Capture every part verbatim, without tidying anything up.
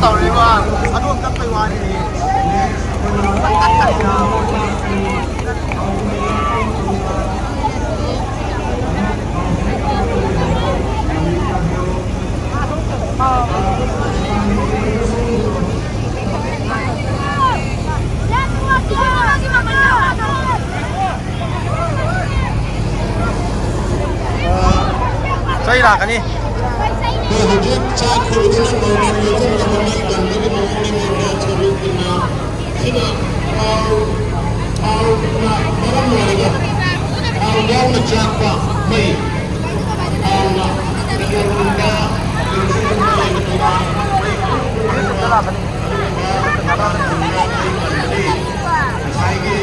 ꯇꯧꯔꯤꯕ ꯑꯗꯨ ꯆꯠꯄꯩ ꯋꯥꯅꯤ꯫ ꯆꯩ ꯂꯥꯛꯀꯅꯤ꯫ ꯑꯩꯈꯣꯏ ꯍꯧꯖꯤꯛ ꯆꯥꯛ ꯈꯨꯕꯗꯨꯅ ꯃꯃꯜ ꯂꯣꯏꯁꯤꯟꯅꯕ ꯃꯩ ꯀꯟꯕꯒꯤ ꯃꯑꯣꯡꯅꯤ ꯃꯣꯏꯅ ꯁꯣꯔꯣꯛꯀꯤ ꯃꯌꯥꯝ꯫ ꯁꯤꯅ ꯊꯥꯎ, ꯊꯥꯎꯅ ꯃꯔꯝ ꯑꯣꯏꯔꯒ ꯊꯥꯎ ꯌꯥꯎꯅ ꯆꯥꯛꯄ ꯃꯩ꯫ ꯊꯥꯎꯅ ꯄꯦꯇ꯭ꯔꯣꯜꯒꯨꯝꯕ, ꯀꯦꯔꯣꯁꯤꯟꯒꯨꯝꯕ ꯂꯩꯕꯅꯤꯅ ꯃꯩ ꯀꯟꯕꯒꯤ ꯃꯑꯣꯡ꯫ ꯑꯗꯨꯒ ꯊꯥꯎꯅ ꯃꯩ ꯀꯟꯕꯒꯤ ꯉꯁꯥꯏꯒꯤ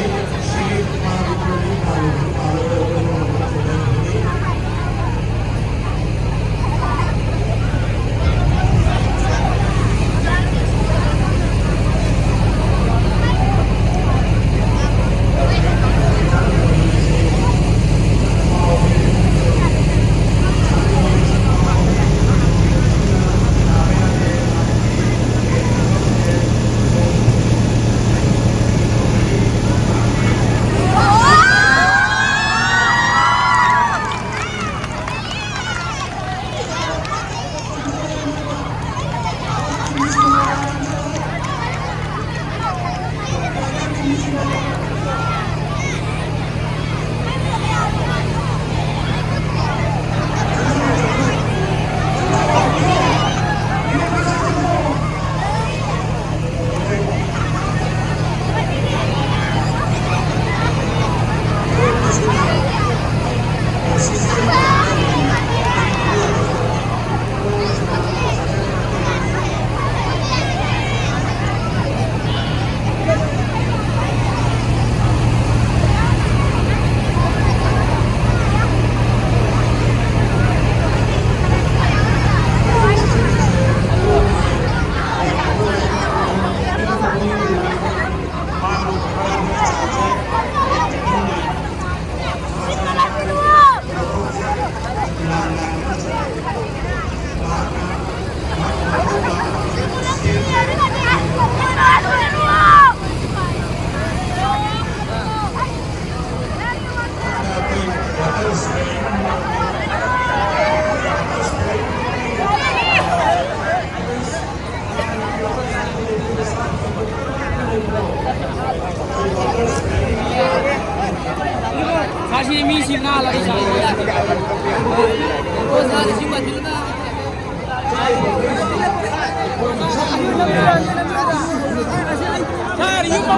ꯁꯥꯔꯁꯤ ꯃꯤꯁꯤ ꯉꯥ ꯂꯩ ꯁꯥꯔ꯫ ꯁꯥꯔ, ꯌꯨꯝ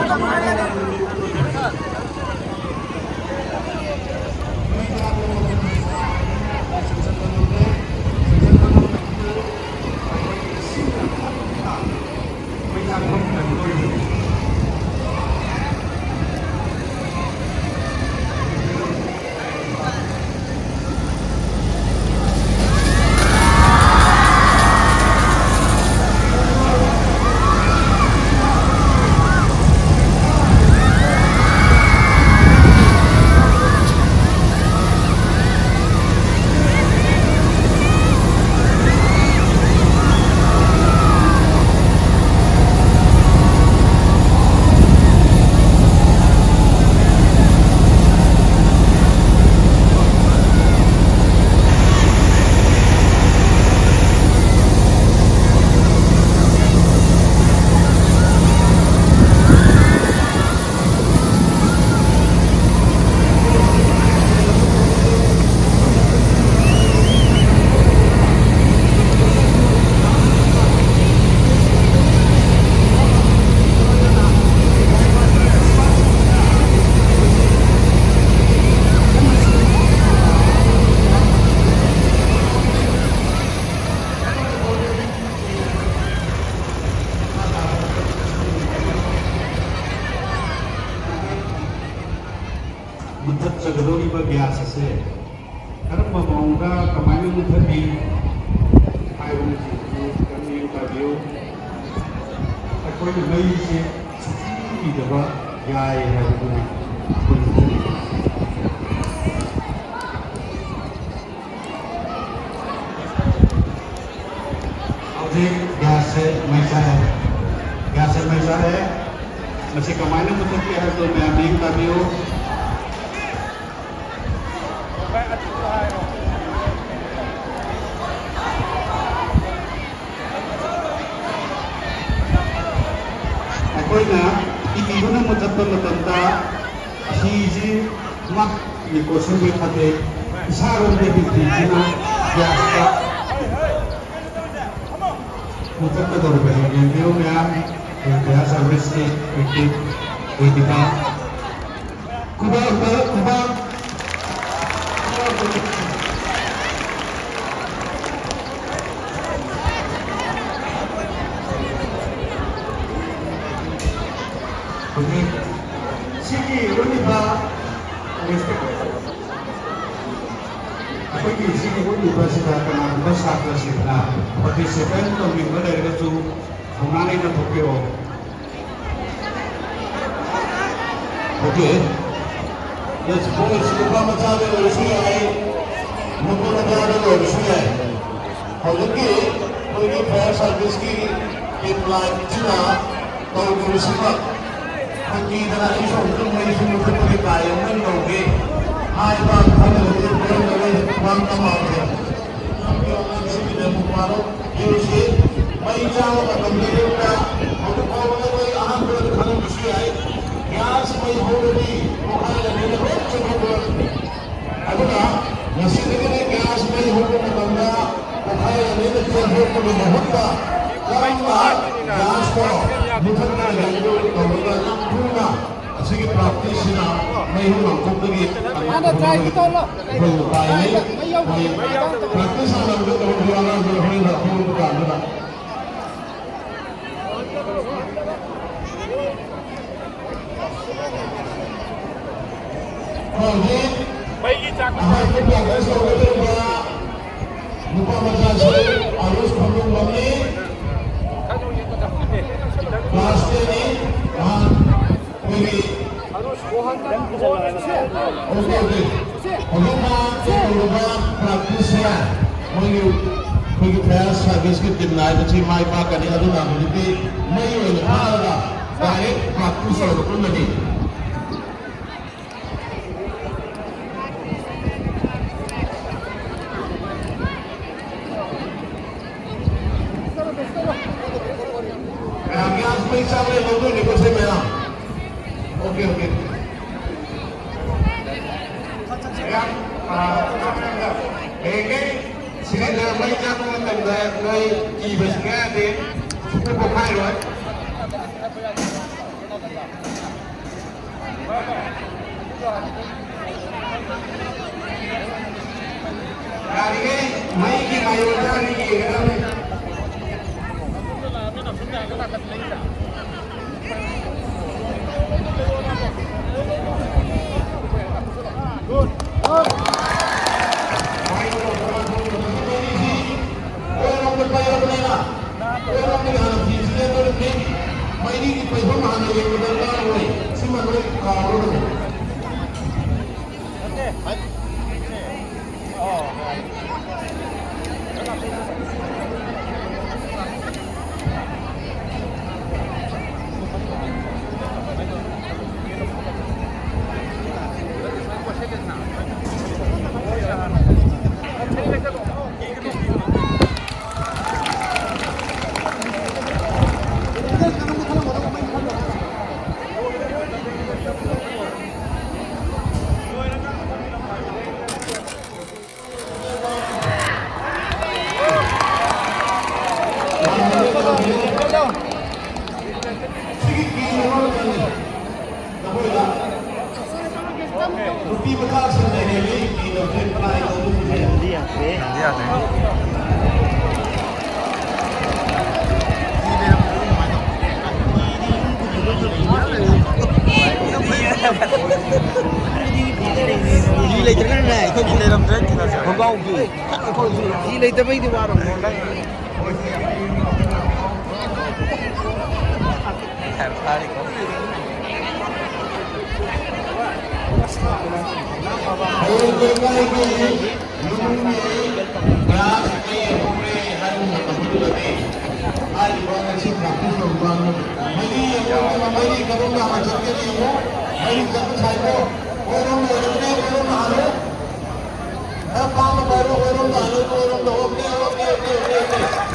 ꯃꯨꯊꯠꯆꯒꯗꯧꯔꯤꯕ ꯒ꯭ꯌꯥꯁ ꯑꯁꯦ ꯀꯔꯝꯕ ꯃꯑꯣꯡꯗ ꯀꯃꯥꯏꯅ ꯃꯨꯊꯠꯂꯤ ꯍꯥꯏꯕꯅꯆꯤꯡꯕꯗꯨ ꯈꯤꯇꯪ ꯃꯤꯠꯌꯦꯡ ꯇꯥꯕꯤꯌꯨ꯫ ꯑꯩꯈꯣꯏꯅ ꯃꯩꯁꯦ ꯁꯨꯡꯊꯤꯗꯕ ꯌꯥꯏ ꯍꯥꯏꯕꯗꯨꯅꯤ ꯑꯩꯈꯣꯏꯅ ꯃꯨꯊꯠꯂꯤꯕ꯫ ꯍꯧꯖꯤꯛ ꯒ꯭ꯌꯥꯁꯁꯦ ꯃꯩ ꯆꯥꯛꯑꯦ꯫ ꯒ꯭ꯌꯥꯁꯁꯦ ꯃꯩ ꯆꯥꯛꯑꯦ꯫ ꯃꯁꯤ ꯀꯃꯥꯏꯅ ꯃꯨꯊꯠꯀꯦ ꯍꯥꯏꯕꯗꯨ ꯃꯌꯥꯝ ꯃꯤꯠꯌꯦꯡ ꯇꯥꯕꯤꯌꯨ꯫ ꯑꯩꯈꯣꯏꯅ ꯏꯗꯨꯅ ꯃꯨꯊꯠꯄ ꯃꯇꯝꯗ ꯐꯤꯁꯤ ꯃꯛꯅꯤꯀꯣ ꯁꯦꯝꯕ ꯐꯠꯇꯦ, ꯏꯁꯥꯔꯣꯝꯗꯒꯤ ꯐꯤꯁꯤꯅ ꯒ꯭ꯌꯥꯁꯇ ꯃꯨꯊꯠꯀꯗꯧꯔꯤꯕ ꯍꯦꯟ ꯌꯦꯡꯕꯤꯌꯨ ꯃꯌꯥꯝ, ꯑꯩꯈꯣꯏ ꯐꯌꯥꯔ ꯁꯥꯔꯚꯤꯁꯀꯤ ꯑꯦꯛꯇꯤꯚ ꯑꯣꯏꯈꯤꯕ ꯈꯨꯕꯥꯛꯇ ꯈꯨꯕꯥꯛ꯫ ꯍꯧꯖꯤꯛ ꯁꯤꯒꯤ ꯎꯠꯂꯤꯕ ꯑꯩꯈꯣꯏꯒꯤ ꯁꯤꯒꯤ ꯎꯠꯂꯤꯕꯁꯤꯗ ꯀꯅꯥꯒꯨꯝꯕ ꯁꯥꯇ꯭ꯔꯁꯤꯡꯅ ꯄꯥꯔꯇꯤꯁꯤꯄꯦꯠ ꯇꯧꯅꯤꯡꯕ ꯂꯩꯔꯒꯁꯨ ꯊꯧꯅꯥ ꯂꯩꯅ ꯊꯣꯛꯄꯤꯔꯛꯑꯣ꯫ Okay. Yes, boys, ꯅꯨꯄꯥ ꯃꯆꯥꯗ ꯑꯣꯏꯔꯁꯨ ꯌꯥꯏ, ꯅꯨꯄꯤ ꯃꯆꯥꯗ ꯑꯣꯏꯔꯁꯨ ꯌꯥꯏ꯫ ꯍꯧꯖꯤꯛꯀꯤ ꯑꯩꯈꯣꯏꯒꯤ ꯐꯥꯌꯔ ꯁꯥꯔꯚꯤꯁꯀꯤ ꯇꯤꯝ ꯂꯥꯏꯠꯁꯤꯅ ꯇꯧꯈꯤꯕꯁꯤꯃ ꯐꯪꯈꯤꯗꯅ ꯑꯩꯁꯨ ꯑꯃꯨꯛꯇꯪ ꯃꯩꯁꯤ ꯃꯨꯊꯠꯄꯒꯤ ꯇ꯭ꯔꯥꯏ ꯑꯃꯨꯛꯇꯪ ꯇꯧꯒꯦ꯫ ꯍꯥꯏꯕ ꯈꯪꯗ꯭ꯔꯗꯤ ꯄꯨꯔꯝꯗꯕ ꯋꯥ ꯉꯥꯡꯕ ꯍꯧꯔꯦ꯫ ꯃꯩ ꯆꯥꯕ ꯃꯇꯝꯗ ꯌꯨꯝꯗ ꯍꯧꯖꯤꯛ ꯐꯥꯎꯕꯗ ꯑꯩꯈꯣꯏ ꯑꯍꯥꯟꯕꯗ ꯈꯪꯉꯝꯕꯁꯨ ꯌꯥꯏ꯫ ꯒ꯭ꯌꯥꯁ ꯃꯩ ꯍꯧꯔꯗꯤ ꯄꯣꯈꯥꯏꯔꯅꯤꯅ ꯂꯣꯏ ꯆꯦꯟꯊꯣꯛꯄ꯫ ꯑꯗꯨꯅ ꯉꯁꯤꯗꯒꯤꯗꯤ ꯒ꯭ꯌꯥꯁ ꯃꯩ ꯍꯧꯕ ꯃꯇꯝꯗ ꯄꯣꯈꯥꯏꯔꯅꯤꯅ ꯆꯦꯟꯊꯣꯛꯄꯒꯤ ꯃꯍꯨꯠꯇ ꯀꯔꯝꯅ ꯒ꯭ꯌꯥꯁꯇꯣ ꯃꯨꯊꯠꯀꯅꯤ ꯍꯥꯏꯕꯗꯨ ꯇꯧꯔꯒ ꯌꯥꯝ ꯊꯨꯅ ꯑꯁꯤꯒꯤ ꯄ꯭ꯔꯥꯛꯇꯤꯁꯁꯤꯅ ꯃꯩꯍꯧ ꯂꯥꯡꯄꯣꯛꯇꯒꯤ ꯑꯩꯈꯣꯏ ꯎꯄꯥꯏ ꯂꯩ꯫ ꯑꯩꯈꯣꯏ ꯄ꯭ꯔꯥꯛꯇꯤꯁ ꯍꯥꯟꯅ ꯑꯃꯨꯛꯇ ꯇꯧꯍꯟꯕꯤꯌꯨ ꯑꯉꯥꯡꯗꯨꯅ ꯍꯣꯔꯦꯟ ꯑꯍꯧꯕ ꯀꯥꯟꯗꯨꯗ꯫ ꯍꯧꯖꯤꯛ ꯃꯩꯒꯤ ꯆꯥꯛ ꯑꯍꯥꯟꯕ ꯄ꯭ꯔꯥꯛꯇꯤꯁ ꯇꯧꯒꯗꯧꯔꯤꯕ ꯅꯨꯄꯥ ꯃꯆꯥꯁꯤ ꯑꯔꯨꯁ ꯈꯣꯡꯖꯣꯝꯕꯝꯅꯤ꯫ ꯀ꯭ꯂꯥꯁ ꯇꯦꯟꯅꯤ꯫ ꯃꯍꯥꯛ ꯑꯩꯈꯣꯏꯒꯤ ꯑꯣꯀꯦ, ꯑꯣꯀꯦ꯫ ꯍꯧꯖꯤꯛꯅ ꯇꯧꯔꯤꯕ ꯄ꯭ꯔꯥꯛꯇꯤꯁꯁꯦ ꯃꯣꯏꯒꯤ ꯑꯩꯈꯣꯏꯒꯤ ꯐꯥꯌꯔ ꯁꯥꯔꯚꯤꯁꯀꯤ ꯇꯤꯝꯅ ꯍꯥꯏꯕꯁꯤ ꯃꯥꯏ ꯄꯥꯛꯀꯅꯤ꯫ ꯑꯗꯨꯅ ꯍꯧꯖꯤꯛꯇꯤ ꯃꯩ ꯑꯣꯏꯅ ꯊꯥꯔꯒ ꯗꯥꯏꯔꯦꯛ ꯄ꯭ꯔꯥꯛꯇꯤꯁ ꯑꯣꯏꯅ ꯎꯠꯂꯅꯤ꯫ ꯒ꯭ꯌꯥꯁ ꯃꯩ ꯆꯥꯛ ꯂꯩ ꯂꯧꯗꯣꯏꯅꯦ꯫ Okay, okay. ꯌꯥꯝ, ꯑ, ꯍꯌꯦꯡꯈꯩ ꯁꯤꯂꯤꯟꯗꯔ ꯃꯩ ꯆꯥꯛꯄ ꯃꯇꯝꯗ ꯅꯣꯏ ꯀꯤꯕ ꯁꯨꯡꯌꯥ ꯌꯥꯗꯦ꯫ ꯁꯨꯡꯄꯣꯛ ꯄꯣꯛꯈꯥꯏꯔꯣꯏ꯫ ꯌꯥꯔꯤꯉꯩ ꯃꯩꯒꯤ ꯃꯌꯣꯜꯗ ꯍꯥꯟꯅ ꯌꯦꯡꯒꯗꯕꯅꯤ꯫ ꯃꯩꯔꯤꯒꯤ ꯄꯩꯐꯝ ꯍꯥꯟꯅ ꯌꯦꯡꯕ ꯗꯔꯀꯥꯔ ꯑꯣꯏ꯫ ꯁꯤꯃ ꯂꯣꯏ ꯀꯥꯎꯔꯒꯅꯤ꯫ ꯅꯨꯄꯤ ꯃꯆꯥꯁꯤꯡꯅ ꯍꯦꯜꯂꯤ ꯀꯤꯅꯕꯁꯦ ꯇ꯭ꯔꯥꯏ ꯇꯧꯕꯁꯤꯡꯁꯦ꯫ ꯌꯥꯗꯦ, ꯌꯥꯗꯦ꯫ ꯃꯤ ꯂꯩꯇ꯭ꯔꯒꯅꯅꯦ, ꯑꯩꯈꯣꯏ ꯃꯤ ꯂꯩꯔꯝꯗ꯭ꯔꯦ, ꯈꯣꯡꯒ꯭ꯔꯥꯎꯒꯤ꯫ ꯃꯤ ꯂꯩꯇꯕꯩꯗꯤ ꯋꯥꯔꯝꯃꯣ ꯅꯪ꯫ ꯍꯌꯦꯡ ꯂꯩꯀꯥꯏꯒꯤ ꯌꯨꯝꯒꯤ ꯒ꯭ꯌꯥꯁ ꯀꯌꯥ ꯍꯧꯔꯦ ꯍꯥꯏꯕ ꯃꯇꯝꯗꯨꯗꯗꯤ ꯍꯥꯏꯔꯤꯕ ꯉꯁꯤ practice ꯇꯧꯕ ꯃꯔꯤ ꯑꯃ ꯃꯔꯤ ꯀꯔꯝꯅ ꯍꯥꯟꯅ ꯆꯠꯀꯅꯤ ꯌꯦꯡꯉꯣ꯫ ꯃꯔꯤ ꯆꯠꯄ ꯁꯥꯏꯀꯣ꯫ ꯑꯣꯏꯔꯣꯝꯗ ꯑꯣꯏꯔꯝꯃꯦ, ꯑꯣꯏꯔꯣꯝꯗ ꯍꯥꯜꯂꯣ꯫ ꯈꯔ ꯄꯥꯝꯅ ꯄꯥꯏꯔꯣ, ꯑꯣꯏꯔꯣꯝꯗ ꯍꯥꯜꯂꯣ, ꯑꯣꯏꯔꯣꯝꯗ꯫ Okay, okay, okay, okay, okay.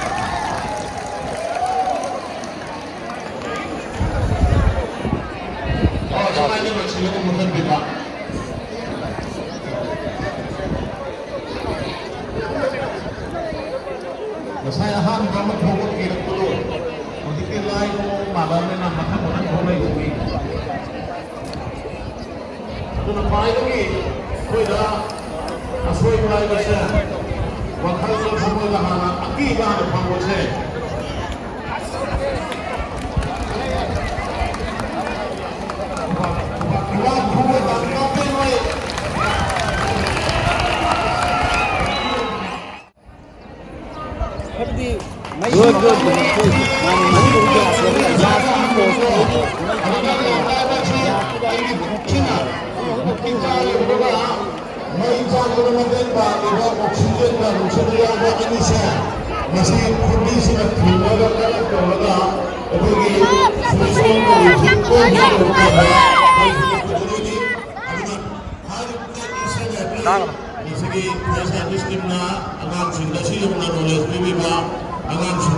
ꯑꯣ, ꯃꯨꯊꯠꯄꯤꯕ꯫ ꯉꯁꯥꯏ ꯑꯍꯥꯟꯕ ꯑꯃ ꯊꯣꯛꯂꯛꯄꯤꯔꯛꯄꯗꯣ ꯍꯧꯖꯤꯛꯇꯤ ꯂꯥꯏꯕ ꯃꯑꯣꯡ ꯃꯥꯜꯂꯕꯅꯤꯅ ꯃꯊꯪ ꯃꯊꯪ ꯊꯣꯛꯂꯛꯏꯁꯤꯅꯤ꯫ ꯑꯗꯨꯅ ꯈ꯭ꯋꯥꯏꯗꯒꯤ ꯑꯩꯈꯣꯏꯗ ꯑꯁꯣꯏꯕ ꯍꯥꯏꯕꯁꯦ ꯋꯥꯈꯜꯗ ꯊꯃꯣꯏꯗ ꯍꯥꯟꯅ ꯑꯀꯤꯕ ꯍꯥꯟꯅ ꯐꯪꯕꯁꯦ꯫ ꯍꯥꯏꯕꯗꯤ ꯃꯩ ꯒꯨꯗ, ꯒꯨꯗ, ꯒꯨꯗ꯫ ꯃꯥꯅꯤ, ꯃꯅꯤꯄꯨꯔꯒꯤ ꯂꯥꯁ ꯏꯌꯥꯔꯒꯤ ꯑꯦꯛꯖꯥꯝ ꯄꯣꯁ ꯃꯩ ꯆꯥꯛꯇꯨꯅ ꯃꯇꯦꯡ ꯄꯥꯡꯂꯤꯕ ꯑꯣꯛꯁꯤꯖꯦꯟꯒ ꯅꯨꯡꯁꯤꯠ ꯌꯥꯎꯕ ꯑꯅꯤꯁꯦ, ꯃꯁꯤ ꯐꯨꯝꯗꯤꯁꯤꯅ ꯊꯤꯡꯉꯒ ꯀꯟꯅꯦꯛ ꯇꯧꯔꯒ ꯑꯩꯈꯣꯏꯒꯤ ꯁ꯭ꯋꯤꯆ ꯑꯣꯟ ꯇꯧꯔꯤꯁꯤ ꯑꯣꯟ ꯇꯧꯔꯀꯥꯟꯗ ꯃꯩꯁꯤꯅ ꯄꯨꯊꯣꯛꯏꯅꯤ꯫ ꯑꯗꯨꯅ ꯍꯥꯏꯔꯤꯕ ꯉꯁꯤꯒꯤ ꯐꯥꯏꯌꯔ ꯁꯥꯔꯚꯤꯁ ꯇꯤꯝꯅ ꯑꯉꯥꯡꯁꯤꯡꯗ ꯁꯤ ꯌꯧꯅ ꯅꯣꯂꯦꯖ ꯄꯤꯕꯤꯕ ꯑꯉꯥꯡꯁꯤꯡ